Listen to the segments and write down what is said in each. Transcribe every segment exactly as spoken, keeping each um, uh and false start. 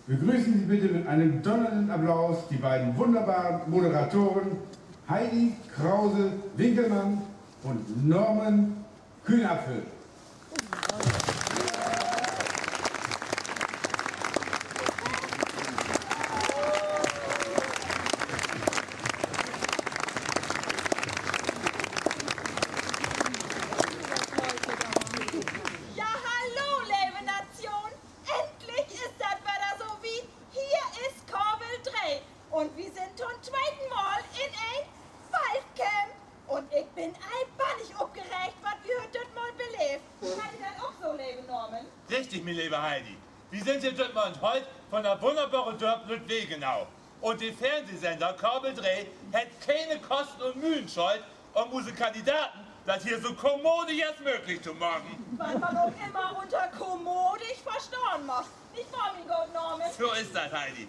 Begrüßen Sie bitte mit einem donnernden Applaus die beiden wunderbaren Moderatoren Heidi Krause-Winkelmann und Norman Kühnapfel. Ja, hallo, leve Nation! Endlich is dat wedder so wiet. Hier is Kabel dree. Un wi sünd to'n tweten Mal in en Waldcamp. Un ik bün al bannig opgeregt, wat wi hüüt dütmal beleevt. Geiht di dat ok so, leve Norman? Richtig, mien leve Heidi. Wi sünd hier dütmal in Holt von dat wunnerbare Dörp Lüttwegenau. Un de Fernsehsender Kabel dree hett kene Kosten un Möhen scheut, üm use Kandidaten dat hier so kommodig as mööglich to maken. Wat man ok immer ünner kommodig verstahn mag. Nich wahr, mien gode Norman? So is dat, Heidi.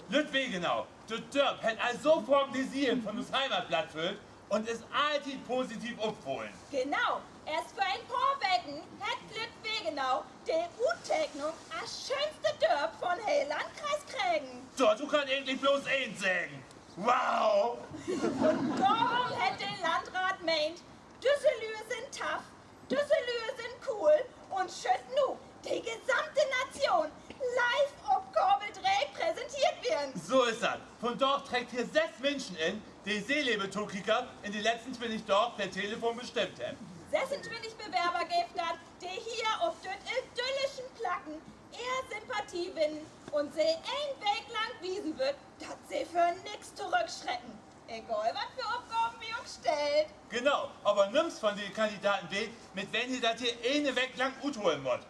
Lüttwegenau, dat Dörp hett al so faken de Sieden von us Heimatblatt füllt un is alltiet positiv opfullen. Genau, eerst vör en poor Weken hett Lüttwegenau de Utteknung as schöönste Dörp von'n helen Landkreis kregen. Dorto kann ik egentlich bloots een seggen: Wow! Un dorüm hett de Landraat meent, düsse Lüe sünd tough, düsse Lüe sünd cool un schüllt nu de gesamte Nation live op Kabel dree präsenteert weern. So is dat. Vundaag treckt hier söss Minschen in, de Se, leve Tokiekers, in de letzten twintig Daag per Telefon bestimmt hebbt. Sössuntwintig Bewerber gifft dat, de hier op düt idyllischen Placken ehr Sympathie winnen un Se een Week lang wiesen wüllt, dat se vör nix torüchschrecken, egal wat för Opgaven wi ok stellt. Genau, aver nüms von de Kandidaten weet, mit wen he dat hier ene Week lang utholen mutt.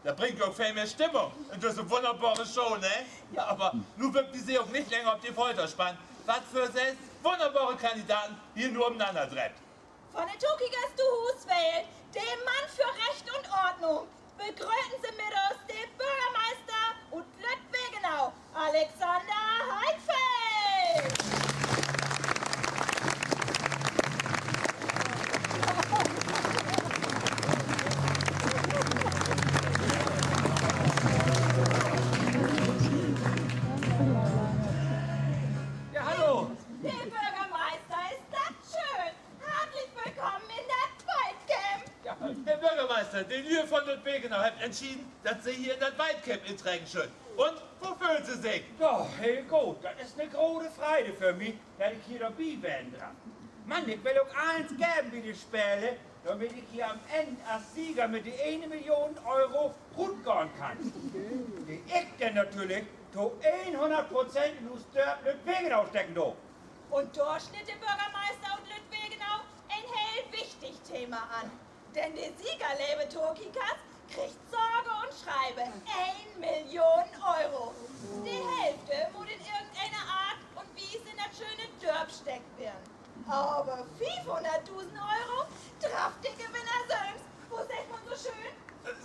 Dat bringt ja ok veel mehr Stimmung in düsse wunnerbare Show, ne? Aver nu wüllt wi Se ok nich länger op de Folter spannen, wat för söss wunnerbare Kandidaten hier nu üm'nanner dreiht. Von de Tokiekers to Huus wählt, de Mann för Recht un Ordnung. Begröten Se mit us de Börgermeister ut Lüttwegenau, Alexander Heidfeld. Ja, hallo. Herr Börgermeister, is dat schöön. Hartlich willkamen in dat Waldcamp. Ja, Herr Börgermeister, de Lüe von Lüttwegenau hebbt entscheden, dat Se hier in dat Waldcamp intrecken schüllt. Un, wo föhlt Se sik? Ja, heel goot. Dat is 'ne grote Freide för mi, dat ik hier dorbi ween draff. Man ik will ok allens geven bi de Spele, dormit ik hier an't Enn as Sieger mit de ene Million Euro rutgahn kann, de ik denn natürlich to hunnert Prozent in us Dörp Lüttwegenau stecken do. Un dor snitt de Börgermeister ut Lüttwegenau en heel wichtig Thema an. Denn de Sieger, leve Tokiekers, kriggt sage un schreive een Million Euro. De Hälfte mutt in irgendeen Art un Wies in dat schöne Dörp steckt weern. Aver fiefhunnertdusend Euro draff de Gewinner sülvst, wo seggt man so schöön,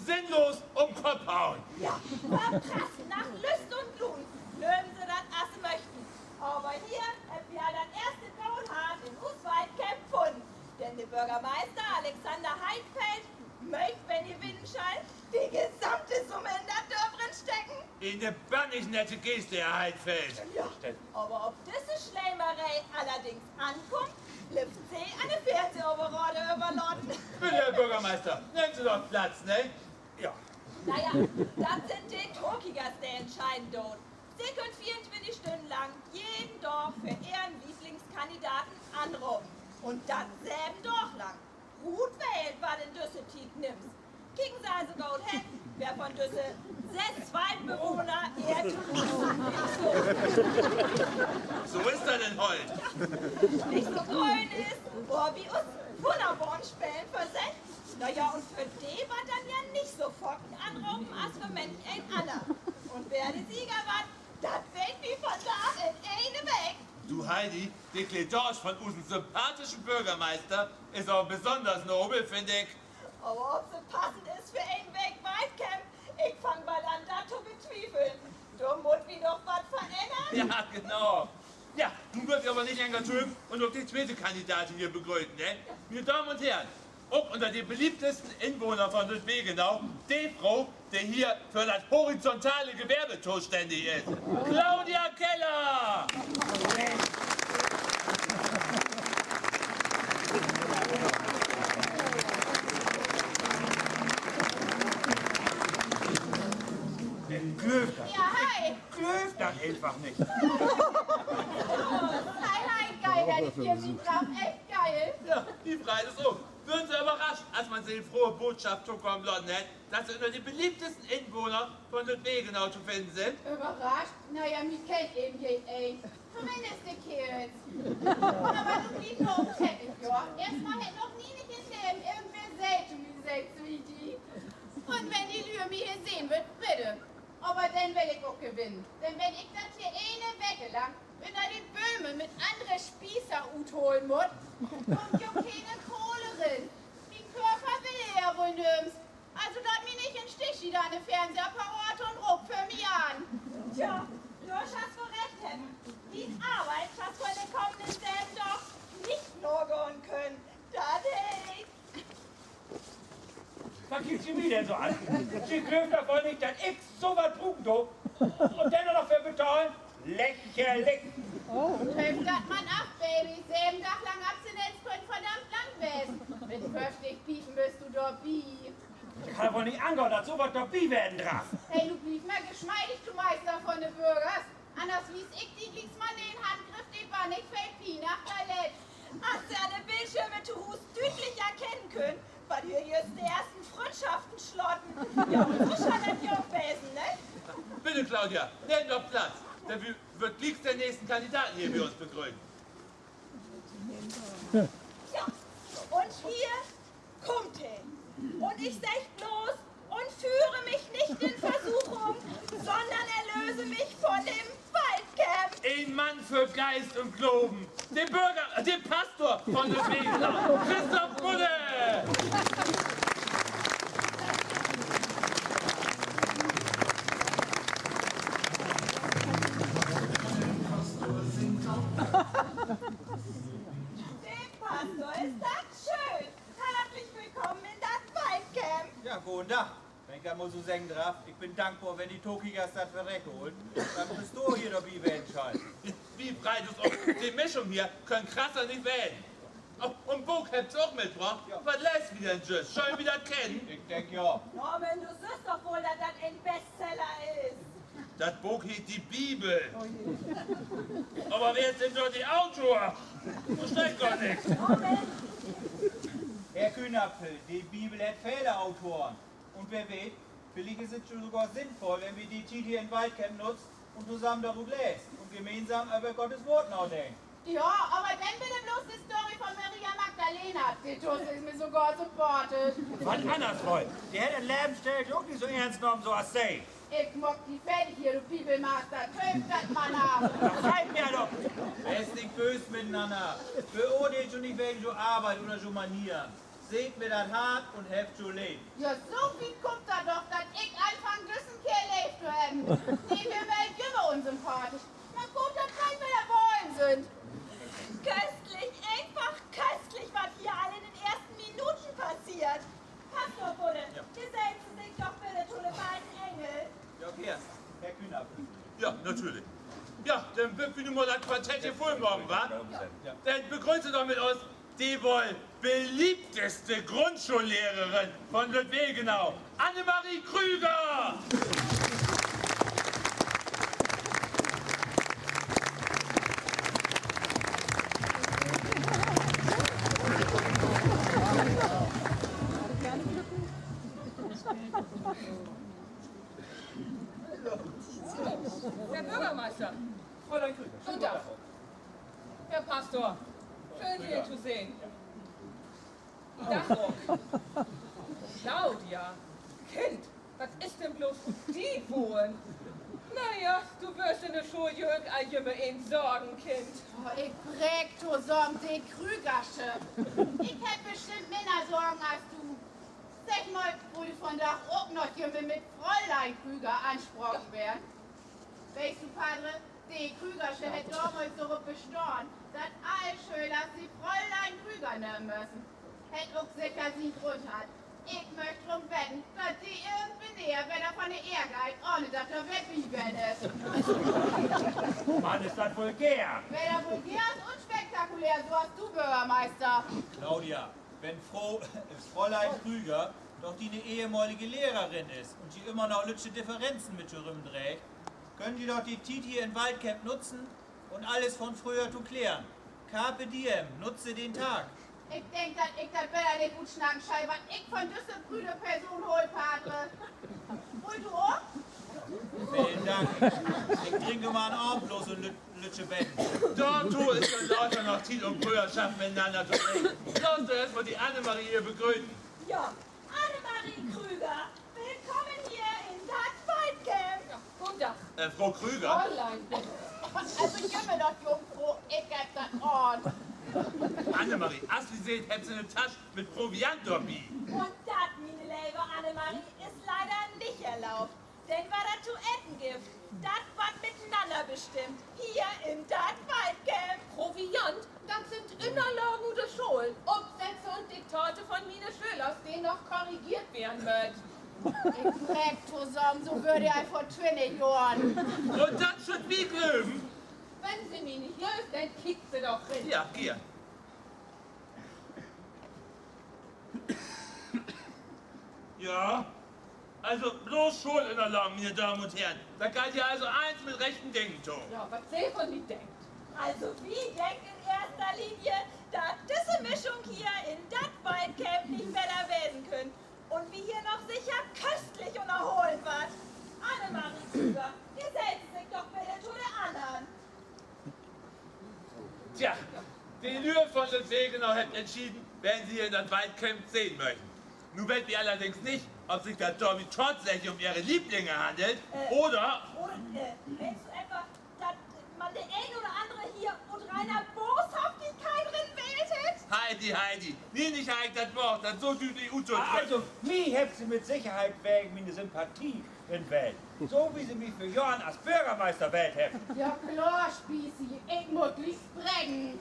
sinnlos üm'n Kopp hauen. Ja, verprasst na Lüst un Luun. Nömen Se dat, as Se möchten. Aver hier hebbt wi al dat eerste Goldhart in us Waldcamp funnen. Denn de Börgermeister Alexander Heidfeld möcht, wenn he winnen schall, de gesamte Summe in dat Dörp rinstecken. Ene bannig nette Geste, Herr Heidfeld. Ja, aver of düsse Sleemeree allerdings ankummt, blifft Se an de Fernsehoperator överlaten. Bitte, Herr Börgermeister, nehmt Se doch Platz, ne? Ja. Na ja, dat sünd de Tokiekers, de entscheiden doot. Se köönt veeruntwintig Stünnen lang jeden Dag för Ehren Lieblingskandidaten anropen. Un dat seven Daag lang. Rutwählt warrt in düsse Tiet nüms. Kieken Se also goot hen, wer von düsse söss Waldbewohner Ehr Tokiekers is. So is dat in Holt. Nich so gröön is, oder bi us wunnerbaren Spelen versett. Na ja, un för de warrt denn ja nich so faken anropen as för männicheen anner. Un wer de Sieger warrt, dat weet wi vondaag in ene Week. Du, Heidi, de Kledaasch von usen sympathischen Börgermeister is aver besünners nobel, finn ik. Aver of se passend is för en Week Waldcamp, ik fang bald an, dat to betwiefeln. Dor mutt wi doch wat verännern. Ja, genau. Ja, nu wüllt wi aver nich länger töven un ok de tweete Kandidatin hier begröten, ne? Mien Damen un Herren, Ok ünner de beliebtesten Inwahners von Lüttwegenau de Fro, de hier för dat horizontale Gewerbe tostännig is: Claudia Keller! Ik glööv dat, ik glööv dat eenfach nich. Hei, hei, geil, dat ik hier sien draff. Echt geil. Ja, wi freit us ok. Wörrn Se överrascht, as man Se de frohe Bootschaft tokamen laten hett, dat Se ünner de beliebtesten Inwahners von Lüttwegenau to finnen sünd? Överrascht? Na ja, mi kennt even jedeen. Tominnst de Keerls. Aver nu bliev nu ok fertig, jo? Eerstmal hett noch nie nich in't Leven irgendwer Seel to mi seggt, so wie di. Un wenn de Lüüd mi hier sehn wüllt, bitte. Aver denn will ik ok gewinnen. Denn wenn ik dat hier ene Week lang ünner de Bööm mit annere Spießer utholen mutt, kummt jo kene Kohle rin. Mien Körper will ja woll nüms. Also laat mi nich in'n Stich, ji dor an de Fernsehapparat, un roop för mi an. Tja, dor schasst woll recht hebben. Dien Arbeit schasst woll in de kamen söven Daag nich nagahn könen. Dat heet, wat kiekt Se mi denn so an? Se glöövt doch woll nich, dat ik so wat bruken do? Un denn ok noch för betahlen? Lächerlich! Töv dat man af, Baby. Söven Daag lang Abstinenz köönt verdammt lang wesen. Mit föfftig Piepen büst du dorbi. Dat kann woll nich angahn, dat so wat dorbi wesen draff. Hey, nu bliev mal geschmeidig, du Meister von de Börgers. Anners wies ik di glieks mal en Handgriff, de bannig veel Pien achterlett. As Se an de Bildschirme to Huus düütlich erkennen köönt, warrt hier jüst de eersten Fründschaften slaten. Ja, un so schall dat ja ok wesen, ne? Bitte, Claudia, nehm doch Platz. Denn wi wüllt glieks den nächsten Kandidaten hier bi uns begröten. Ja, un hier kummt he. Un ik segg blots: Und führe mich nicht in Versuchung, sondern erlöse mich von dem Waldcamp. En Mann för Geist un Gloven. De Börger, de Pastor von Lüttwegenau, Christoph Budde. De Pastor, is dat schöön. Hartlich willkamen in dat Waldcamp. Ja, goden Dag. Wenn ik dat mal so seggen draff, ik bün dankbor, wenn de Tokiekers dat för recht holen, dat Pastor hier dorbi wesen schall. Wi freit us ok. De Mischung hier kunn krasser nich wesen. Un Book hebbt Se ok mitbrocht. Wat leest wi denn jüst? Schöölt wi dat kennen? Ik denk ja. Norman, du sühst doch woll, dat dat en Bestseller is. Dat Book heet De Bibel. Aver wer sünd dor de Autoren? Dor steiht gor nix. Herr Kühnapfel, de Bibel hett vele Autoren. Un wer weet, villicht is dat jo sogor sinnvoll, wenn wi de Tiet hier in't Waldcamp nutzt un tosamen dorut leest un gemeensam över Gottes Woort nadenkt. Ja, aver denn bitte blots de Story von Maria Magdalena. De Tuss is mi sogor sympathisch. Wat anners woll. De hett dat Leven stellt ok nich so eernst nahmen so as Se. Ik maak di fertig hier, du Bibelmaster. Töv dat man af. Wees nich böös mit'nanner. Beoordeelt jo nich wegen jo Arbeit oder jo Manieren. Seht mit dat Hart un hebbt jo leev. Ja, so wiet kummt dat doch, dat ik anfang, düssen Keerl leev to hebben. De weer mi jümmer unsympathisch. Man goot, dat kein wedder Wahlen sünd. Köstlich, eenfach köstlich, wat hier all in den eersten Minuten passeert. Pastor Budde, gesellen Se sik doch bitte to de beiden Engel. Ja, geern. Herr Kühnapfel. Ja, natürlich. Ja, denn wüllt wi nu mal dat Quartett hier vull maken, wa? Denn begrööt doch mit uns de woll beliebteste Grundschoollehrerin von Lüttwegenau, Annemarie Krüger! Herr Börgermeister. Fräulein Krüger, schönen guten Dag. Herr Pastor, schöön, Se to sehn. Dag ok. Claudia, Kind, wat is denn blots ut di worrn? Na ja, du wöörst in de School jo ok al jümmer en Sorgenkind. Oh, ik breek tosamen, de Krügersche. Ik heff bestimmt minner Sorgen as du. Segg mal, wullt du vundaag ok noch jümmer mit Fräulein Krüger anspraken weern? Weetst du, Padre, de Krügersche hett domals dorop bestahn, dat all Schölers se Fräulein Krüger nömen müssen. Hett ok seker sien Grund hatt. Ik möch drum wedden, dat di irgendwennehr wedder von de Eer geiht, ahn dat dor wat bi ween is. Mann, is dat vulgär. Wedder vulgär as unspektakulär, so as du, Börgermeister. Claudia, wenn Fro-, Fräulein Krüger doch diene ehemalige Lehrerin is un ji ümmer noch lüttje Differenzen mit jo rümdreegt, köönt ji doch de Tiet hier in Waldcamp nutzen, un alles von fröher to klären. Carpe diem, nutze den Tag. Ik denk, dat ik dat beter nich utsnacken schall, wat ik von düsse prüde Person hool, Padre. Wullt du ok? Velen Dank. Ik drink ümmer an'n Avend blots en lütt-, lüttje beten. Dorto is denn later noch Tiet, üm Bröderschaft mitenanner to pflegen. Laat uns doch eerstmal de Annemarie hier begröten. Ja, Annemarie Krüger, willkamen hier in dat Waldcamp. Goden Dag. Äh, Fro Krüger? Fräulein, bitte. Also, jümmer noch Jungfro, ik heff dat ahnt. Annemarie, as wi seht, hebbt Se 'ne Tasch mit Proviant dorbi. Un dat, miene leve Annemarie, is leider nich erlaubt. Denn wat dat to eten gifft, dat warrt mitenanner bestimmt, hier in dat Waldcamp. Proviant, dat sünd Ünnerlagen ut de School, Opsätze un Diktate von miene Schölers, de noch korrigeert weern mööt. Ik breek tosamen, so wöör de al vör twintig Johren. Un dat schüllt wi glöven? Wenn Se mi nich glöövt, denn kiekt Se doch rin. Ja, hier. Ja, also blots Schoolünnerlagen, miene Damen un Herren. Dat geiht hier also allens mit rechten Dingen to. Ja, wat Se von mi denkt. Also, wi denkt in eerster Linie, dat düsse Mischung hier in dat Waldcamp nich beter wesen kunn. Un wi hier noch seker köstlich ünnerholen warrt. Annemarie Krüger, gesellen Se sik doch bitte to de annern. Tja, de Lüüd von Lüttwegenau hebbt entscheden, wen se hier in dat Waldcamp sehn möchten. Nu weet wi allerdings nich, of sik dat dorbi tatsächlich üm ehre Lieblinge hannelt, oder, oder, äh, meenst du etwa, dat man de een oder annere hier ut reiner Boshaftigkeit rinwählt hett? Heidi, Heidi, nie nich harr ik dat waagt, dat so düütlich uttodrücken. Also, mi hebbt se mit Sekerheit wegen miene Sympathie rinwählt, so as Se mi vör Johren as Börgermeister wählt hebbt. Ja, klor, Spießi, ik mutt gliek spreken.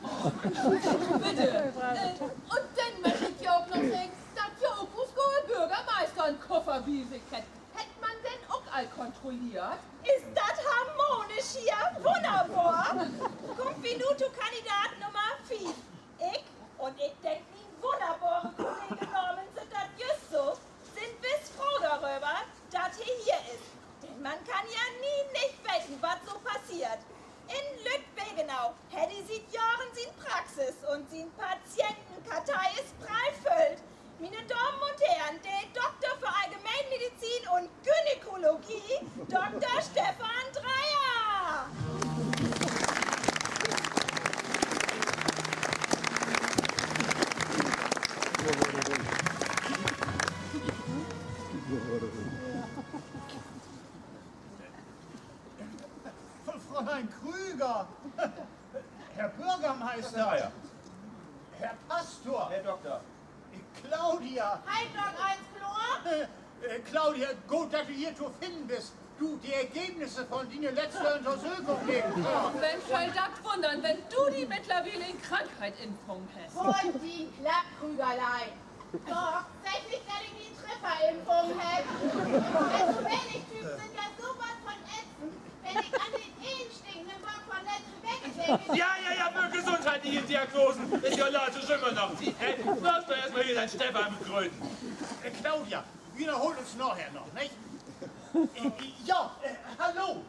Bitte. Äh, un denn mutt ik ja ok noch seggen, dat ja ok us gode Börgermeister en Koffer bi sik hett. Hett man den ok al kontrolleert? Is dat harmonisch hier? Wunnerbor! Kaamt wi nu to Kandidat Nummer fief. Ik, un ik denk, mien wunnerbore Kolleeg Norman süht dat jüst so, sünd wiss froh doröver, dat he hier is. Denn man kann ja nie nich weten, wat so passeert. In Lüttwegenau hett he siet Johren sien Praxis un sien Patientenkartei is prall füllt. Miene Damen un Herren, de Dokter för Allgemeenmedizin un Gynäkologie, Dokter Stefan Dreyer. Fr-, Fräulein Krüger. Herr Börgermeister. Ja, ja. Herr Pastor. Herr Dokter. Claudia. Hei, Doc, allens klor? Äh, äh, Claudia, goot, dat du hier to finnen büst. Du, de Ergebnisse von diene letzte Ünnersökung liggt vör. Wenn schall dat wunnern, wenn du di mittlerwiel en Krankheit infungen hest. Hool dien Klapp, Krügerlein. Doc, segg nich, dat ik mi en Treffer infungen heff. Also, Männichtypen sünd ja so wat von ätzend, wenn ik an den een stinkenden Bock von letzte Week denk. Ja, ja, ja, för gesundheitliche Diagnosen is ja later jümmer noch Tiet, ne? Laat uns doch eerstmal hier den Stefan begröten. Äh, Claudia, wi ünnerhoolt uns naher noch, nich? Äh, ja, äh, hallo.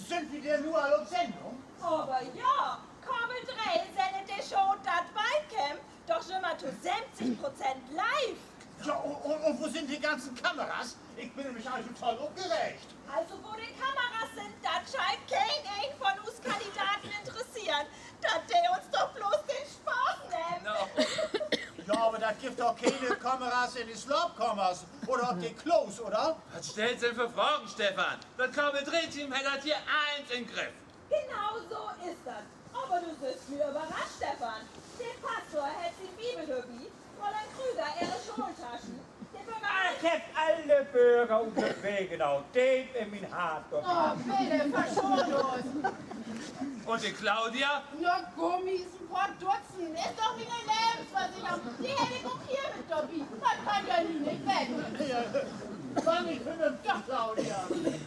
Sünd wi denn nu al op Sendung? Aver ja, Kabel dree sendt de Show Dat Waldcamp doch jümmer to söventig Prozent live. Ja, un, un, un wo sünd de ganzen Kameras? Ik bün nämlich al total opgeregt. Also, wo de Kameras sünd, dat schall keen een von us Kandidaten interesseren. Dat dee uns doch blots den Spaß nehmen. Ja, aver dat gifft doch kene Kameras in de Slaapkamers oder op de Klos, oder? Wat stellst du denn för Fragen, Stefan? Dat Kabel-dree-Team hett dat hier allens in'n Griff. Genau so is dat. Aver du sühst mi överrascht, Stefan. De Pastor hett sien Bibel dorbi, Fräulein Krüger ehre Schooltaschen. De Börger... Ah, ik heff alle Börger ut Lüttwegenau deep in mien Hart dorbi. Oh, bitte, verschoon us. Un de Claudia? Na, Gummis, en poor Dutzend. Is doch miene Levensversicherung. De heff ik ok hier mit dorbi. Man kann ja nie nich weten. Kann ik vernünftig, Claudia?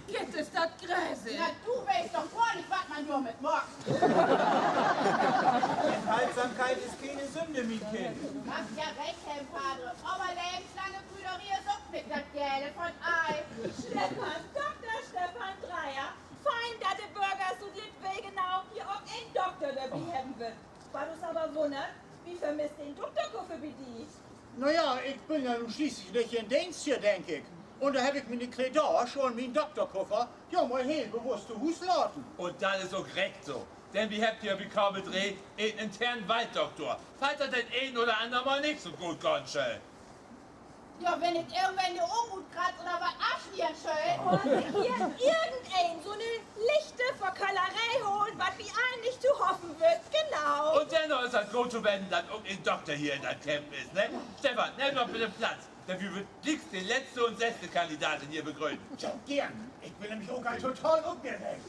Gifft is dat gräsig. Na, du weetst doch gor nich, wat man dormit maakt. Enthaltsamkeit is kene Sünde, mien Kind. Hest ja recht, Herr Padre. Aver levenslange Brüderie is ok nich dat Gelde von Ei. Stefan, Dokter Stefan Dreyer. Fein, dat de Börgers ut Lüttwegenau hier ok en Dokter dorbi hebben wüllt. Wat us aver wunnert, wi vermisst den Dokterkuffer bi di. Na ja, ik bün ja nu schließlich nich in Deenst hier, denk ik. Un dor heff ik miene Kledaasch un mien Dokterkuffer ja mal heel bewusst to Huus laten. Un dat is ok recht so. Denn wi hebbt hier bi Kabel dree en internen Walddokter, falls dat dat een oder anner Mal nich so goot gahn schall. Ja, wenn ik irgendwen de Unmut kratz oder wat afsnieden schall. Oder sik hier irgendeen so 'ne lichte Verköhleree haalt, wat wi all nich to hoffen wüllt. Genau. Un dennoch is dat goot to weten, dat ok en Dokter hier in dat Camp is, ne? Stefan, nehm doch bitte Platz, denn wi wüllt glieks de letzte un sösste Kandidatin hier begröten. Ja, geern. Ik bün nämlich ok al total opgeregt.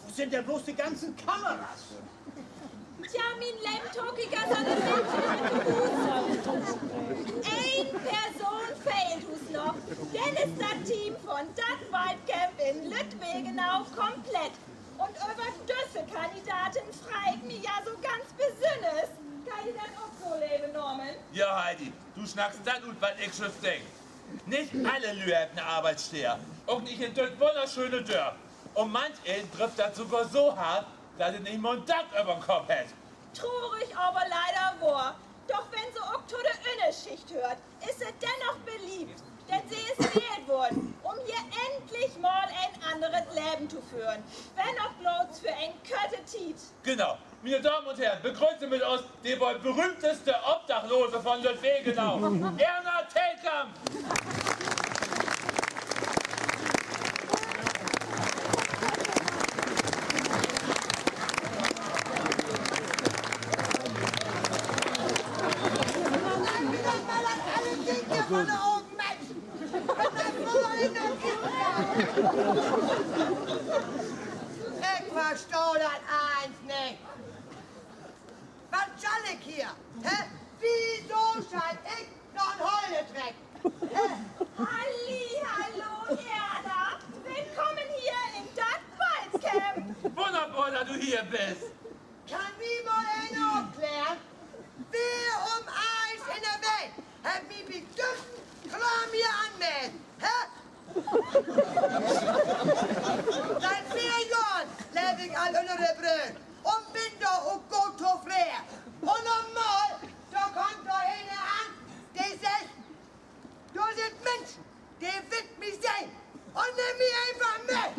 Wo sünd denn blots de ganzen Kameras? Tja, mien leven Tokiekers an de Bildschirm. Een Person fehlt us noch. Denn is dat Team von dat Waldcamp in Lüttwegenau komplett. Un över düsse Kandidatin frei ik mi ja so ganz besünners. Geiht di dat ok so, leve Norman? Ja, Heidi, du snackst dat ut, wat ik jüst denk. Nich alle Lüüd hebbt 'ne Arbeitssteed, ok nich in düt wunnerschöne Dörp. Un manch een drifft dat sogor so hart, dat he nich mal 'n Dack över'n Kopp hett. Trurig, aver leider wohr. Doch wenn se ok to de Ünnerschicht höört, is se dennoch beliebt, denn se is wählt worrn, um hier endlich mal en anneret Leven to föhren, wenn ok blots för en körte Tiet. Genau. Miene Damen un Herren, begrööt Se mit us de woll berühmteste Obdachlose von Lüttwegenau, Erna Tellkamp! Ik verstah dat allens nich. Wat schall ik hier? Hä? Wieso schall ik na'n Holle trecken? Hä? Halli, hallo, Erna. Willkamen hier in dat Waldcamp. Wunnerbor, dat du hier büst. Kann mi mal een opklären, wer üm allens in de Welt hett mi bi düssen Kraam hier anmellt? Hä? Siet veer Johren leev ik al ünner de Brügg un bün dor ok goot tofreden. Un op mal, dor kummt dor een an, de seggt: Dor sünd Minschen, de wüllt mi sehn, un nehmt mi eenfach mit.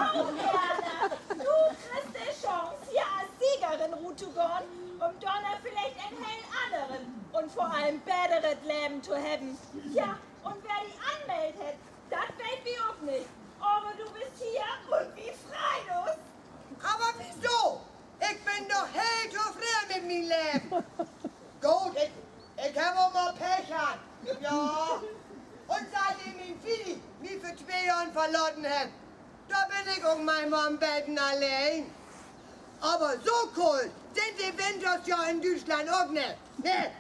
Au, Erna, du kriggst de Chance, hier as Siegerin ruttogahn, üm dorna villicht en heel anneret un vör allen beteret Leven to hebben. Ja, un wer di anmellt hett, dat weet wi ok nich. Aver du büst hier un wi freit us. Aver wieso? Ik bün doch heel tofreden mit mien Leven. Goot, ik, ik heff ok mal Pech hatt. Ja. Un siet de mien Willi mi vör twee Johren verlaten hett, dor bün ik ok manchmal en beten alleen. Aver so koolt sünd de Winters ja in Düütschland ok nich, ne?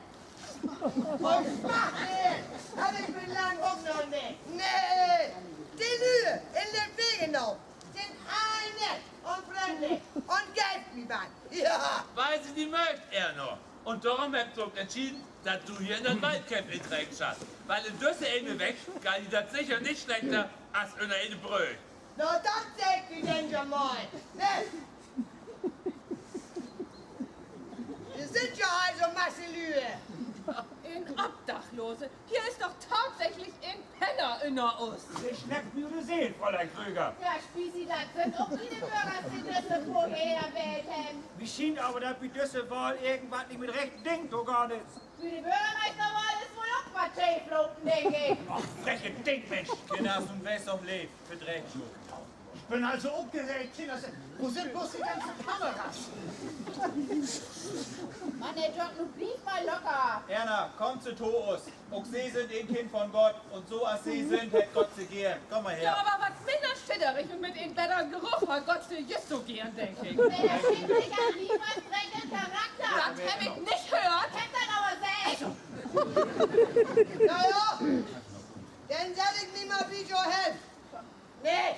Un swacht Weer heff ik mien Leven ok noch nich. Nee, de Lüüd in Lüttwegenau sünd all nett un fründlich un geevt mi wat. Ja. Wiel se di möögt, Erna. Un dorüm hebbt se ok entscheden, dat du hier in dat Waldcamp intrecken schasst. Wiel in düsse ene Week geiht di dat seker nich slechter as ünner ene Brügg. Na, dat seht wi denn ja mal, ne? Wi sünd ja also Masselüüd. En Obdachlose? Hier is doch tatsächlich en Penner ünner us. Se snackt mi ut de Seel, Fräulein Krüger. Ja, Spießi, dat sünd ok dien Börgers, de düsse Kollegen wählt hebbt. Mi schient aver, dat bi düsse Wahl irgendwat nich mit rechten Dingen togahn is. Bi de Börgermeisterwahl is woll ok wat scheef lopen, denk ik. Ach, freche Ding, Minsch. Kinners, nu wees doch leev, verdreeg jo. Ik bün also opgeregt, Kinners. Wo sünd blots de ganzen Kameras? Mann, ey, Doc, nu bliev mal locker. Erna, kumm to us. Ok Se sünd en Kind von Gott un so as Se sünd, hett Gott Se geern. Kumm mal her. Ja, aver wat minner Schidderig un mit en bettern Geruch, Herrgott, de jüst so geern, denk ik. Wer schickt sik an Liefers bringt den Charakter? Dat heff ik nich höört. Heff dat aver sehn. Na ja, denn sett ik mi mal bi jo hen. Nee.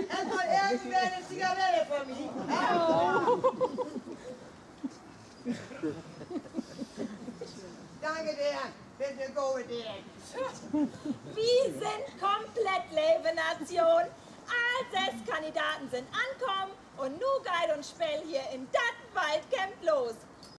Hett mal irgendwer en Zigarett för mi? Danke, Deern. Bitte gode Deern. Wi sünd komplett, leve Nation. All sess Kandidaten sünd ankamen un nu geiht uns Speel hier in dat Waldcamp los.